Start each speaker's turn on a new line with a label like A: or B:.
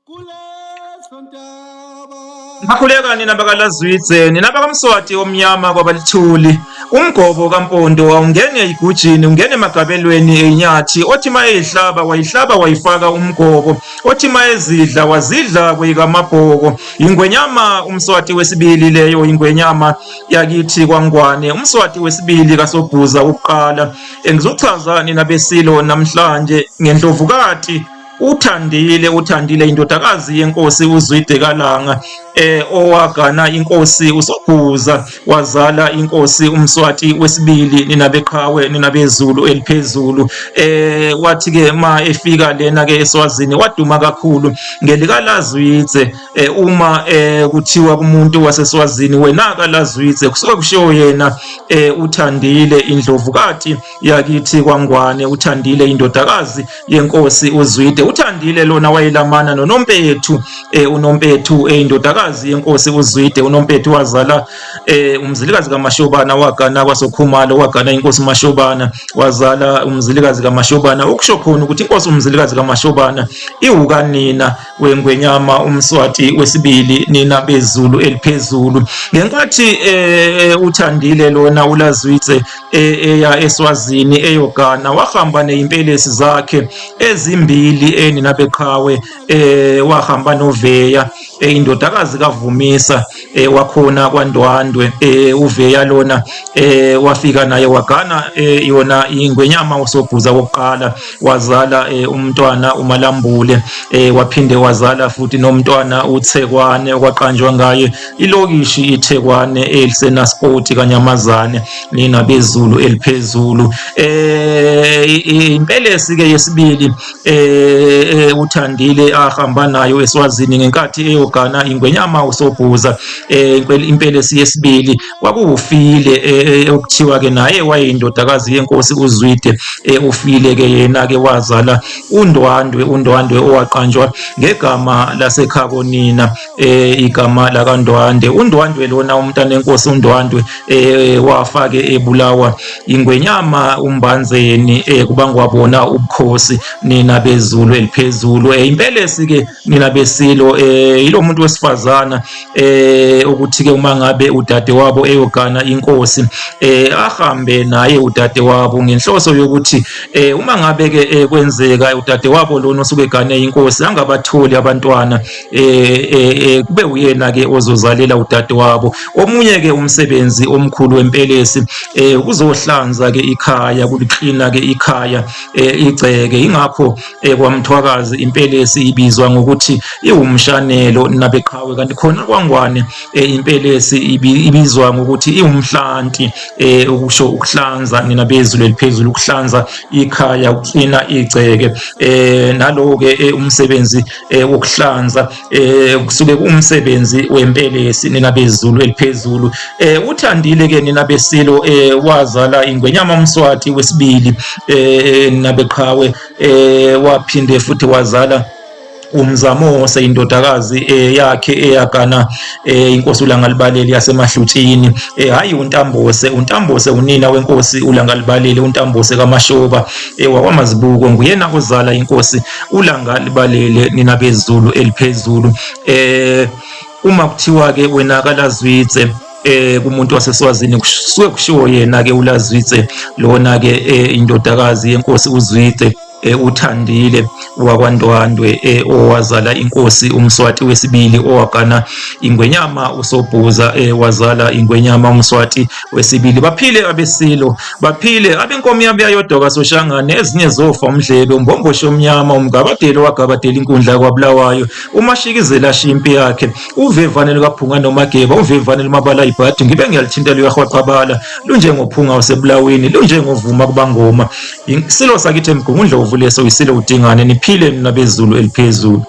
A: Kuleso ntaba.
B: Ngikhuleka nina bakaLazwidze, nina bakaMswati omnyama kwabalithuli. Umgobo kaMpondo awungene igujini, ungene emagabelweni enyathi. Othi mayeyihlaba wayihlaba wayifaka umgobo, othi mayezidla wazidla kweyikamabhoko. Ingwenyama uMswati wesibili leyo, ingwenyama yakithi kwaNgwane, uMswati wesibili kaSobhuza wokuqala. Ngizochaza nina besilo namhlanje ngendlovukati uThandile. UThandile indodakazi yenkosi uZwide kaLanga, owagana inkosi uSobhuza, wazala inkosi uMswati wesibili, nina beqhawe, nina bezulu eliphezulu. Wathi ke ma efika lena ke eSwazini waduma kakhulu ngelikaLazwidze. Uma kuthiwa kumuntu waseSwazini wena kaLazwidze, kusuke kushiwo yena uThandile indlovukati yakithi kwaNgwane, uThandile indodakazi yenkosi uZwide. UThandile lona wayelamana noNompethu, uNompethu indodakazi yenkosi uZwide. UNompethu wazala uMzilikazi kaMashobana, wagana kwaSokhumalo, wagana inkosi uMashobana, wazala uMzilikazi kaMashobana. Okusho khona ukuthi inkosi uMzilikazi kaMashobana iwukanina wengwenyama uMswati wesibili, nina bezulu eliphezulu. Ngenkathi uThandile lona uLazwidze eya eSwazini eyogana, wahamba nezimpelesi zakhe ezimbili, enina beqhawe, wahamba noVeya, indodakazi kaVumisa, wakhona kwaNdwandwe. UVeya lona wafika naye wagana yona ingwenyama uSobhuza wokuqala, wazala umntwana uMalambule, waphinde wazala futhi nomntwana uThekwane, okwaqanjwa ngaye ilokishi iThekwane eliseNaspoti kaNyamazane, nina bezulu eliphezulu. Impelesi ke yesibili uThandile ahamba nayo eSwazini ngenkathi eyogana ingwenyama uSobhuza, impelesi yesibili kwakuwufile, okuthiwa ke naye wayeyindodakazi yenkosi uZwide. Ufile ke yena ke wazala uNdwandwe, uNdwandwe owaqanjwa ngegama lasekhabo nina, igama lakaNdwandwe. UNdwandwe lona umntana enkosi uNdwandwe wafa ke ebulawa ingwenyama uMbanzeni, kubangwa bona ubukhosi, nina bezulu eliphezulu. Impelesi ke nina besilo yilo muntu wesifazana ukuthi ke uma ngabe udadewabo eyogana inkosi, ahambe naye udadewabo ngenhloso yokuthi uma ngabe ke kwenzeka udadewabo lona osuke egane inkosi angabatholi abantwana, kube uyena ke ozozalela udadewabo. Omunye ke umsebenzi omkhulu wempelesi ukuzohlanza ke ikhaya, kuliklina ke ikhaya, igceke. Ingakho kwaMthwakazi impelesi ibizwa ngokuthi iwumshanelo, nabeqhawe, kanti khona kwaNgwane impelesi ibizwa ngokuthi iwumhlanti, ukusho ukuhlanza, nina bezulu eliphezulu, ukuhlanza ikhaya, ukuklina igceke. Nalowo ke umsebenzi wokuhlanza kusuke kuwumsebenzi wempelesi, nina bezulu eliphezulu. UThandile ke nina besilo wazala ingwenyama uMswati wesibili, nina beqhawe, waphinde futhi wazala uMzamose, indodakazi yakhe eyagana inkosi uLangalibalele yaseMahlutshini. Hayi uNtambose, uNtambose unina wenkosi uLangalibalele, uNtambose kaMashoba wakwaMazibuko, nguyena ozala inkosi uLangalibalele, nina bezulu eliphezulu. Uma kuthiwa ke wena kaLazwidze kumuntu waseSwazini, kusuke kushiwo yena ke uLazwidze lona ke indodakazi yenkosi uZwide, uThandile wakwaNdwandwe, owazala inkosi uMswati wesibili, owagana ingwenyama uSobhuza, wazala ingwenyama uMswati wesibili. Baphile abesilo, baphile abenkomo yabuya yodwa kaSoshangane, ezinye zofa umdlebe, umbomboshe omnyama, umgabadelo wagabadela inkundla kwaBulawayo, umashikizela ashiya impi yakhe, uvevane lukaPhunga noMageba, uvevane lumabala ibhadi, ngibe ngiyalithinta luyahwaqabala, lunjengophunga osebulawini, lunjengovuma kubangoma. Isilo sakithi eMgungundlovu leso, isilo uDingane. Niphile nina bezulu eliphezulu.